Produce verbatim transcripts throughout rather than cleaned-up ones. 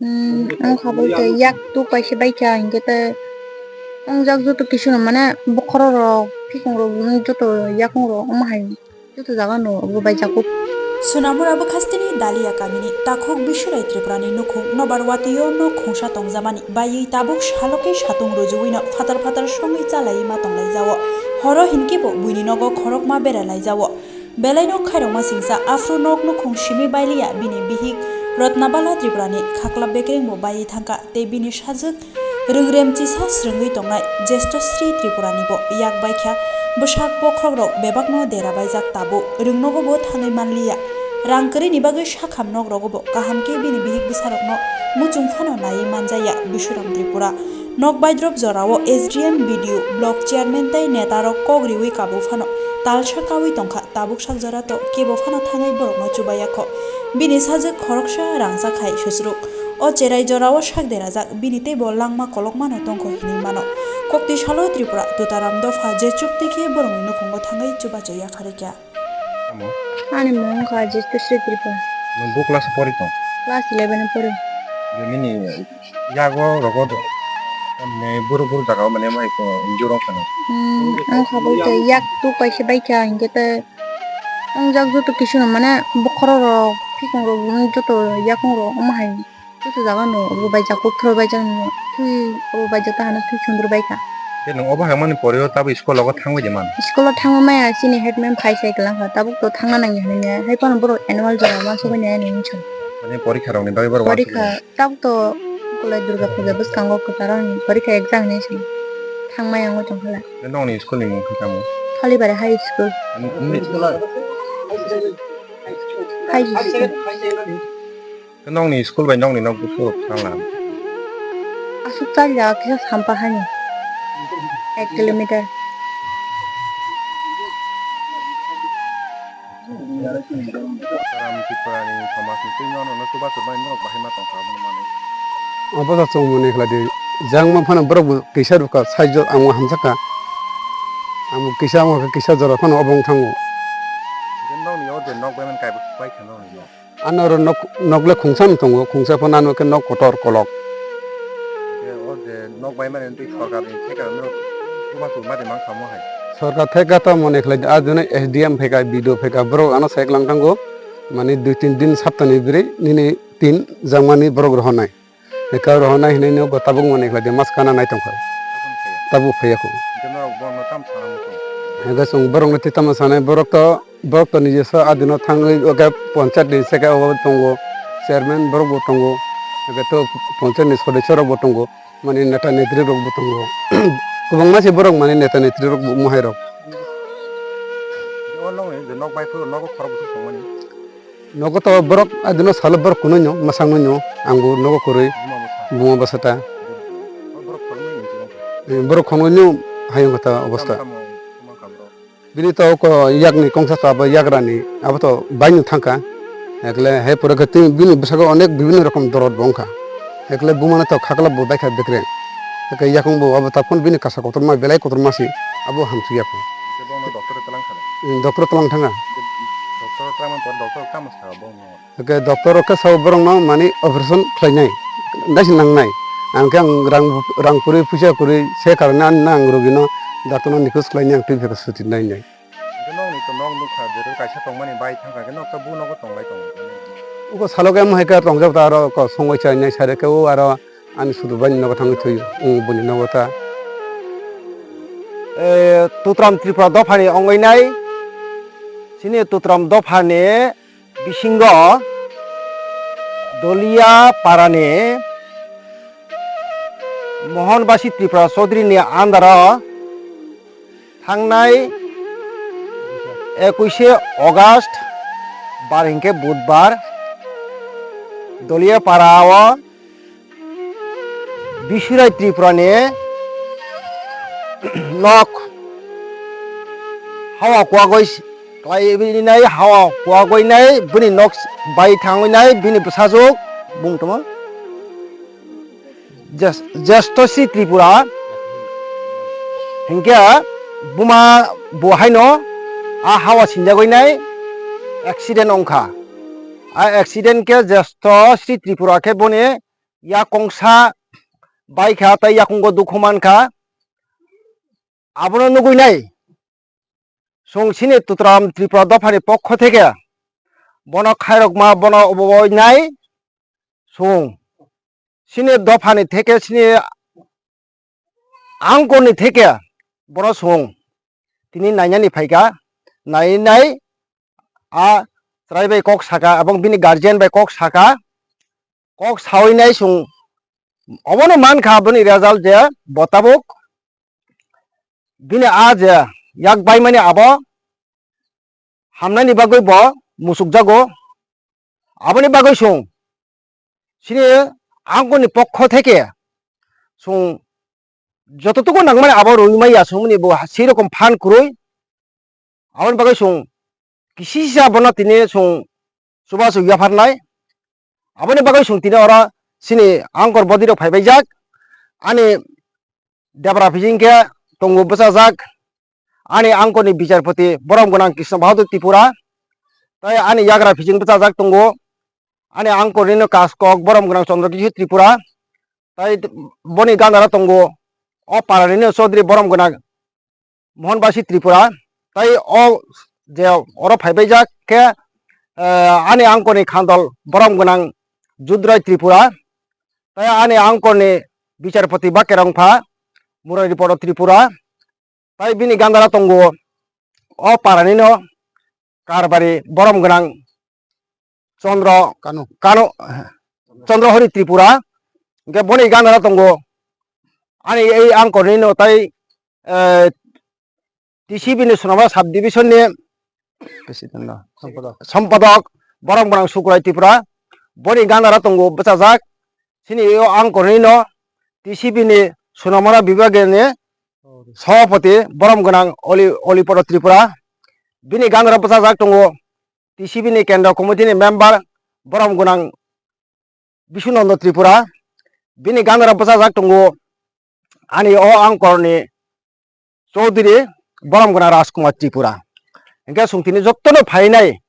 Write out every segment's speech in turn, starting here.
Hmm, ang kha bai khe yak tuk bai se bai kha, hinkhe tei ang jak joto kisu no mane bokhorok rok, phikong rok, joto yakung rok omo hai joto jaga no obo bai jago. Sonamura bwkhasteni Dalia kamini takhuk Bisurai Tripurani nukhung nobar watio nok khungsa tongjamani baiwi tabuk saloke satung rujuwino phatar phatar songwi chalaiwi ma tonglaijao. Horo hinkhe bo buini nogo khorokma beralaijago. Belaino khairokma singsa aphuru nok nukhung simi bailiya bini bihik Ratnabala Tripurani khakla bekereng bo baiwi thangkha tei bini sajwk rwngrem chisa srwngwi tongnai Jestho Sri Tripurani bo yak baikha. Bwsak bokhorok rok bebakno dera baijak tabuk rwngnogo bo thangwi manliya. Rang kwrwini bagwi sakham nok rogo bo kaham khe bini bihik bwsarokno muchung phano naiwi manjaya Bisuram Tripura. Nok baidrop jorao S D M, B D O, block chairman tei netarok kok riwi kabuk phano talsa kaui tongkha. Tabuk sak jora to kebo phano thangwi borokno chubaya kho. Bini sajwk khoroksa rangchak hai suchuruk. O cherai jorao sak derajak bini teibo langma kolokmano tongkho hinwi mano. Koktwi salo Tripura Tutaram dopha je chukti khe borokni nukhungo thangwi chubachu yapharwi kha. Tamo? Ani mung wngkha Jitesri Tripura. Nwng bo class o pori tong? Class eleven o pori. Nini yago rogo do. Mane buru buru jaga o mane mai ko injure wngkha no. Hmm, ang kha bai tei yak tuk bai se bai kha hinkhe tei ang jak joto kisu no mane bokhorok rok, phikong rok, joto yakung rok omo hai joto jaga no obo bai jak kok thro bai jak no twi obo bai jak ta hano twi chundri bai kha. Tei nwng obo hai mani pori o tabo school o thangwi de man? School o thangwi maya chini headman phai sai kwlang kha tabuk to thangna nang ya hinwi hai phano borok annual jora ma sogwi nai hinwi sa. Mane porikha rok ni bagwi borok uansukmani? Porikha. Tabuk to kulai Durga Puja bwskango kwcharo ni porikha exam hinwi se thangmaya wngwi tongkha lai. Nokni school ni mung khe tamo? Thalibari High School. High School. Khe nokni school bai nokni nok buphuru thangla? Aswk chal ya kisa sampa hani. Ek kilometer. Ram Tripura ni somaj ni twi no, no, no, chubachu bai norok bahai ma tongkha, abono manwi. Obo to chwng mwnwi khlai di, jang ma phano borok bo kisa rwkha, side o ang hamsakha. Ang bo kisa, ang bo kisa jora phano obo wng thango. Hwnkhe nokni o je nok bai mani kaibo bai kha nokni nok? Ano oro nok, nok le khungsa no tongo, khungsa phano ano khe nok kotor kolok. Hwnkhe o je nok bai mani twi sorkar ni theka norok chubachu ma de mang kha mo hai? Sorkar theka to mone khlai di, ah, jone S D M phaikha, B D O phaikha, borok ano sai kwlang thango, mane dui tin din sapta ni bwrwi nini tin jangmani borok rohornai. Eka rohornai hinwi no tabuk mone khlai di, mas kana nai tongkha. Tabuk phaiya kho. Hwnkhe norok bono tamo sana muchung? Hwnkhe chwng borok no twi tamo sanai, borok to, borok to nijesa adino thangwi, hwnkhe ponchayat ni saka o tongo, chairman borok bo tongo, hwnkhe to ponchayat ni sodosyo rok bo tongo. Mani neta netri rok bo tongo. Kwbangma se borok mani neta netri rok bo mohai rok. O nokni je nok bai phuru nogo khorok bwswk tongmani? Nogo to borok adino salo borok kunui no, mwsang nui no, ang bo nogo kwrwi, buma bwsa ta. O borok khoroknwi ni hinwi tongkha. Eh, borok khoroknwi no hayung kha ta obosta. Tamo, tamo, tamo kha borok. Bini to oko yakni kongsa to abo yagrani, abo to baino thangkha. Ekle he pore khe twi bini bwskango onek bibinno rokom dorot bo wngkha. Ekle bumano to khakla bo baikha bekreng. Ekle yakung bo abo takhun bini kasa kotorma belai kotorma si abo hamsukya kho. Hwnkhe bono doctor twlang kha de? Hmm, doctor twlang thanga. Doctor twlangma pore doctor tamo sa bono? Hwnkhe doctor rok khe sao borokno mani operation khlainai, naisi nangnai. Ang khe ang rang, rang kwrwi, puisa kwrwi se karone ani ang rogino doctor no nikhoj khlainai, ang twi phekha suti nainai. Hwnkhe nokni to nok nukha, jeto kaisa tongmani bai thangkha khe nok ta bu nogo tonglai tongo. Uko salo khe omo hai khe tongjak ta aro ko songwi chainai sare khe o aro ani sudu bai nogo thangwi thwi, wng boni nogo ta. Eh, Tutram Tripura dophani ongwi nai, chini Tutram dophani bisingo Dolia parani Mohanbasi Tripura Chaudhary ni under o thangnai ekuishe August bar hinkhe budbar Dolia para o Bisurai Tripura ni nok hawa kwagwi khlai nai, hawa kwagwi nai, bini nok bai thangwi nai, bini bwsajwk bung tongma Jes-, Jesto Sri Tripura hinkhe buma bo haino a hawa sinjagwi nai accident wngkha. A accident khe Jesto Sri Tripura khe boni yakung sa bai kha tei yakungo dukhu man kha. Abono nugwi nai chwng chini Totram Tripura dophani pokho theke bono khairokma bono obo nai chwng chini dophani theke chini angkorni theke bono chwng tini nainani phaikha, nainai a chwrai bai kok saka, abong bini guardian bai kok saka, kok sawi nai chwng obono mankha bini result je bo tabuk bini a je yak baimani abo hamnani bagwi bo musukjago. Aboni bagwi chwng chini angkorni pokho theke chwng jototuku nangmani abo rwui maya chwngmani bo sei rokom phan kwrwi. Aboni bagwi chwng kisisa bono tini chwng chubachu yapharnai. Aboni bagwi chwng tini oro chini angkor bodirok phaibaijak. Ani debra phijing khe tongo bwchajak. Ani angkorni bicharpoti borom gwnang Krishna Bahadur Tripura, tei ani yagra phijing bwchajak tongo. Ani angkornino kaskok borom gwnang Chandra Kishore Tripura, tei boni gandara tongo o paranino Chaudhary borom gwnang Mohanbasi Tripura, tei o je oro phaibaijak khe, eh, ani angkorni khandol borom gwnang Judrai Tripura, tei ani angkorni bicharpoti Bakerongpha Murari Podo Tripura, tei bini gandara tongo o paranino karbari borom gwnang Chandra Kanu. Kanu, Chandra Hari Tripura, hwnkhe boni gandara tongo ani ei angkornino tei, eh, T C B ni Sonamara sub division ni President no, Sampadok. Sampadok, borom gwnang Sukurai Tripura, boni gandara tongo bwchajak, chini o angkornino T C B ni Sonamara bibag ni Sabhapati borom gwnang Oli, Olipodo Tripura, bini gandara bwchajak tongo T C B ni Kendra Committee ni member borom gwnang Bishunanda Tripura, bini gandara bwchajak tongo ani o angkorni Chaudhary borom gwnang Rajkumar Tripura. Hwnkhe chwng tini jotono phainai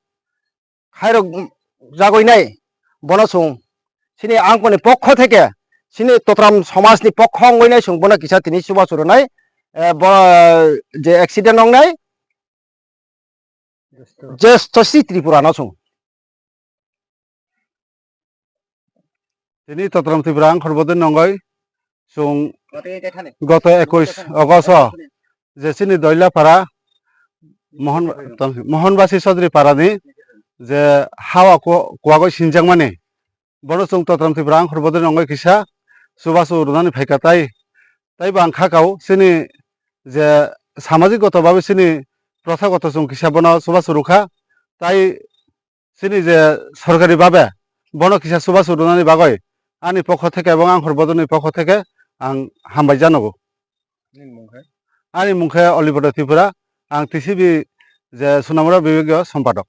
khairok jagwi nai bono chwng chini angkorni pokho theke chini Totram somajni pokho wngwi nai chwng bono kisa tini chubachu rwnai, eh, bo je accident wngnai Jesto Sri Tripura no chwng. Tini Totram Tripura ang khorbo de nongoi chwng goto ekwis August o je chini Doilapara Mohon, Mohonbasi Chaudhary Parani je hawa ku-, kuwagoi sinjakmani, bono chwng Totram Tripura ang khorbo de nongoi kisa chubachu rwnani phaikha tai, tai bo ang kha kao chini je samajik goto babe chini protha goto chwng kisa bono chubachu rwkha, tai chini je sorkari babe bono kisa chubachu rwnani bagwi ani pokho theke ebong ang khorbo de ni pokho theke ang hambai janogo. Nini mung khe? Ani mung khe Olipodo Tripura, ang T C B je Sonamara bibagyo sompadok.